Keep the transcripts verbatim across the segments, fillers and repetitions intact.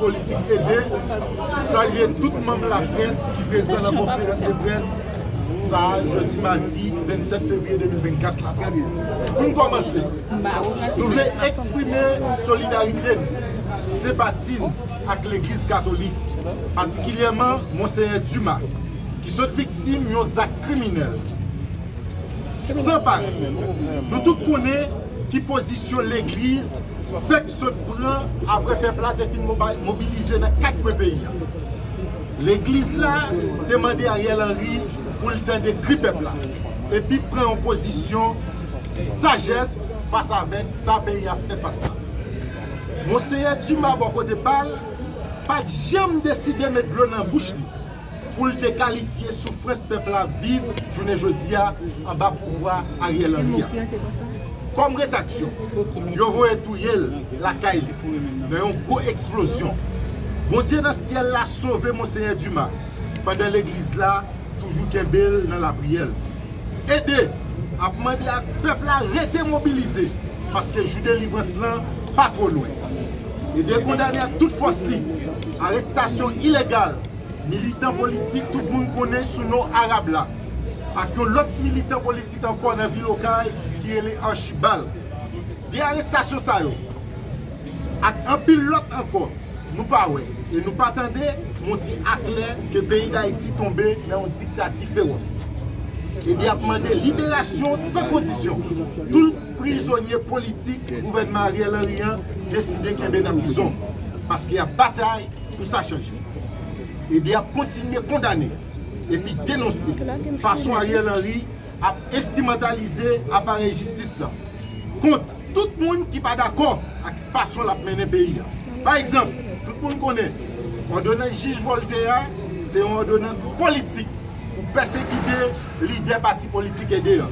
Politik Ede salye tout manm laprès ki prezan nan konferans de près sa a, jodi madi vennsèt fevriye de mil vennkat la. Pou n kòmanse, nou vle eksprime solidarite n, senpati n ak Legliz Katolik, patikilyèman Monseyè Dumas, ki sot viktim yon zak kriminèl san parèy. Nou tout konnen ki pozisyon Legliz fèk sot pran apre pèp la te fin moba- mobilize nan kat kwen peyi a. Legliz la te mande Ariel Henry pou l tande kri pèp la epi pran yon pozisyon sajès fas avèk sa peyi a ap fè fas la. Monseyè Dumas, bò kote pa l, pa t janm deside met dlo nan bouch li pou l te kalifye soufrans pèp la ap viv jounen jodi a anba pouvwa Ariel Henry a. Kòm retaksyon, yo voye touye l lakay li nan yon gwo eksplozyon. Bondye nan syèl la sove Monseyè Dumas, pandan legliz la toujou kenbe l nan lapriyè l. Ede ap mande ak pèp la rete mobilize, paske jou delivrans lan pa twò lwen. Ede kondane ak tout fòs li arestasyon ilegal militan politik tout moun konnen sou non Arab la, ak yon lòt militan politik ankò nan vil Okay ki rele Archibald. De arestasyon sa yo, ak anpil lòt ankò, nou pa wè e nou pa tande, montre aklè ke peyi Dayiti tonbe nan yon diktati fewòs. Ede ap mande liberasyon san kondisyon tout prizonye politik gouvènman Ariel Henry an deside kenbe nan prizon, paske y ap batay pou sa chanje. Ede ap kontinye kondane epi denonse fason Ariel Henry ap enstrimantalize aparèy jistis la kont tout moun ki pa dakò ak fason l ap mennen peyi a. Pa egzanp, tout moun konnen òdonans jij Voltaire a se yon òdonans politik pou pèsekite lidè pati politik Ede a,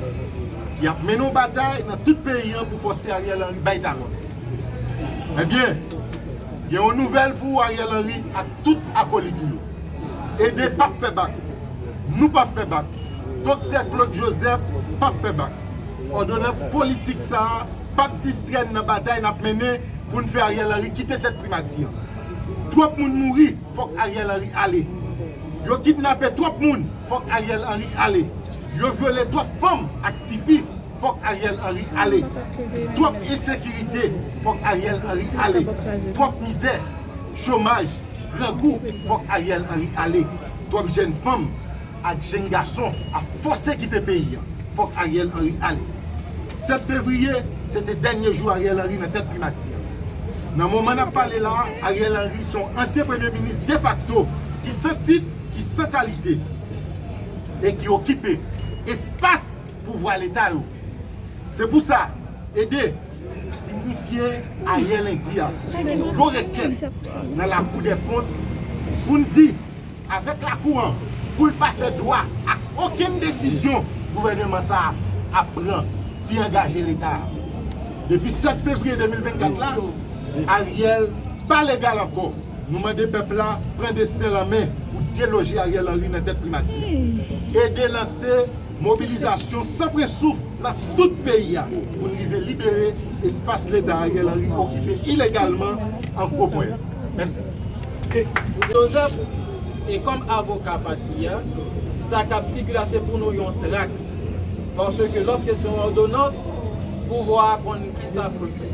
ki ap mennen yon batay nan tout peyi a pou fòse Ariel Henry bay talon. Ebyen, gen yon nouvèl pou ou, Ariel Henry ak tout akolit ou yo. Ede p ap fè bak. Nou p ap fè bak. Doktè Claude Joseph p ap fè bak. Òdonans politik sa a p ap distrè n nan batay n ap mennen pou n fè Ariel Henry kite tèt primati an. Twòp moun mouri, fòk Ariel Henry ale. Yo kidnape twòp moun, fòk Ariel Henry ale. Yo vyole twòp fanm ak tifi, fòk Ariel Henry ale. Twòp ensekirite, fòk Ariel Henry ale. Twòp mizè, chomaj, grangou, fòk Ariel Henry ale. Twòp jèn fanm ak jèn gason ap fòse kite peyi a, fòk Ariel Henry ale. Sèt fevriye, se te dènye jou Ariel Henry nan tèt primati a. Nan moman n ap pale la a, Ariel Henry se yon ansyen premye minis defakto ki san tit, ki san kalite e ki okipe espas pouvwa Leta yo. Se pou sa, Ede sinifye Ariel Henry a yon rekèt nan Lakou dè Kont pou n di avèk Lakou an pou l pa fè dwa ak okenn desizyon gouvèneman sa a ap pran ki angaje Leta a. Depi sèt fevriye de mil vennkat la, Ariel pa legal ankò. Nou mande pèp la pran desten l an men pou deloje Ariel Henry nan tèt primati. Ede lanse mobilizasyon san pran souf nan tout peyi a pou n rive libere espas Leta Ariel Henry okipe ilegalman an gwo pwen. Mèsi. Joseph, e kòm avoka pati a, sa k ap sikile a se pou nou yon trak. Paske lòske se yon òdonans, pouvwa a konn kisa pou l fè.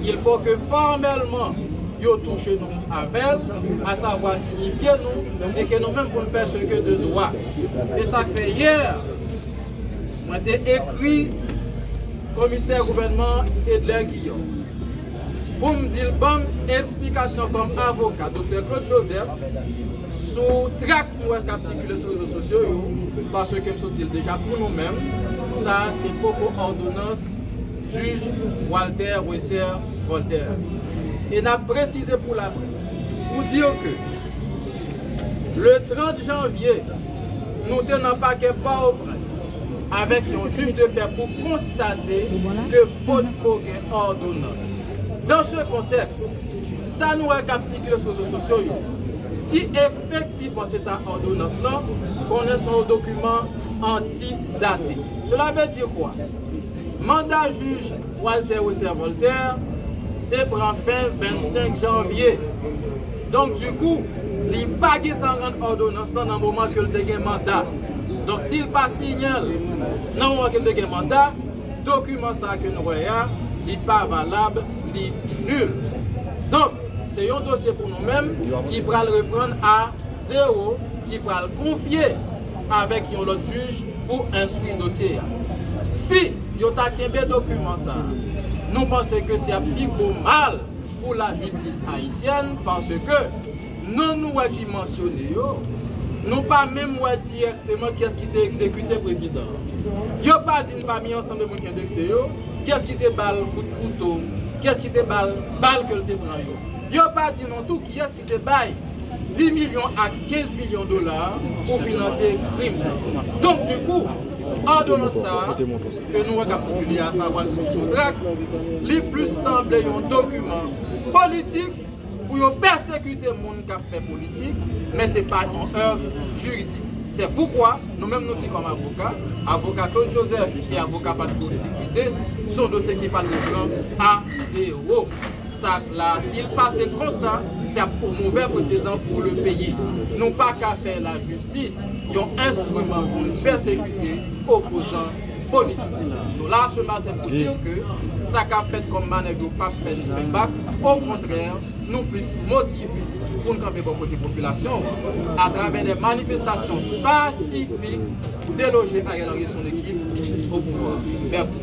Il faut que formèlman yo touche nou avè l, asavwa siyifye nou, e ke nou menm pou n fè ce que de droit. Se sa k fè yè, mwen te ekri komisè gouvènman Edler Guillaume pou m di l ban m eksplikasyon kòm avoka Doktè Claude Joseph sou trak m wè k ap sikile sou rezo sosyo yo, paske m sot di l deja pou nou menm, sa a se poko òdonans jij Walter Wesser Voltaire. E n ap presize pou laprès, pou di ke le trant janvye, nou te nan pakè Pòtoprens avèk yon jij de pè pou konstate ke potko gen òdonans. Dans ce contexte, sa nou wè k ap sikile sou rezo sosyo yo, si efektivman se ta òdonans lan, konnen se yon dokiman antidate. Cela veut dire quoi? Manda jij Walter Wesser Voltaire te pran fen vennsenk janvye. Donk, dikou, li pa gentan rann òdonans lan nan moman ke l te gen manda. Donk, si l pa siyen l nan moman ke l te gen manda, dokiman sa a ke nou wè a, li pa valab, li nil. Donk, se yon dosye pou nou menm ki pral reprann a zewo, ki pral konfye avèk yon lòt jij pou enstwi dosye a. Si yo ta kenbe dokiman sa a, nou panse ke se ap pi gwo mal pou lajistis ayisyèn, paske non nou wè ki mansyone yo, nou pa menm wè dirèkteman kiyès ki te egzekite prezidan an. Yo pa di n pami ansanm de moun ki endekse yo, kiyès ki te ba l kout kouto, kiyès ki te ba l bal ke l te pran yo. Yo pa di nou tou kiyès ki te bay dis milyon ak kenz milyon dola pou finanse krim nan. Donk, dikou, òdonans sa a ke nou wè k ap sikile a, sa pral sou trak, li plis sanble yon dokiman politik pou yo pèsekite moun k ap fè politik, men se pa yon èv jiridik. Se poukwa, nou menm nou di kòm avoka, avoka Claude Joseph e avoka pati politik Pide, se yon dosye ki pral reprann a zewo. Sa la, si l pase konsa, se ap yon movè presedan pou le peyi. Nou pa ka fè lajistis yon enstriman pou n pèsekite opozan politik. Nou la ce matin pou di ke sa k ap fèt kòm manèv yo p ap fè n fè bak. Okontrè, nou plis motive pou n kanpe bò kote popilasyon an atravè de manifestasyon pasifik pou deloje Ariel Henry et son équipe au pouvoir. Mèsi.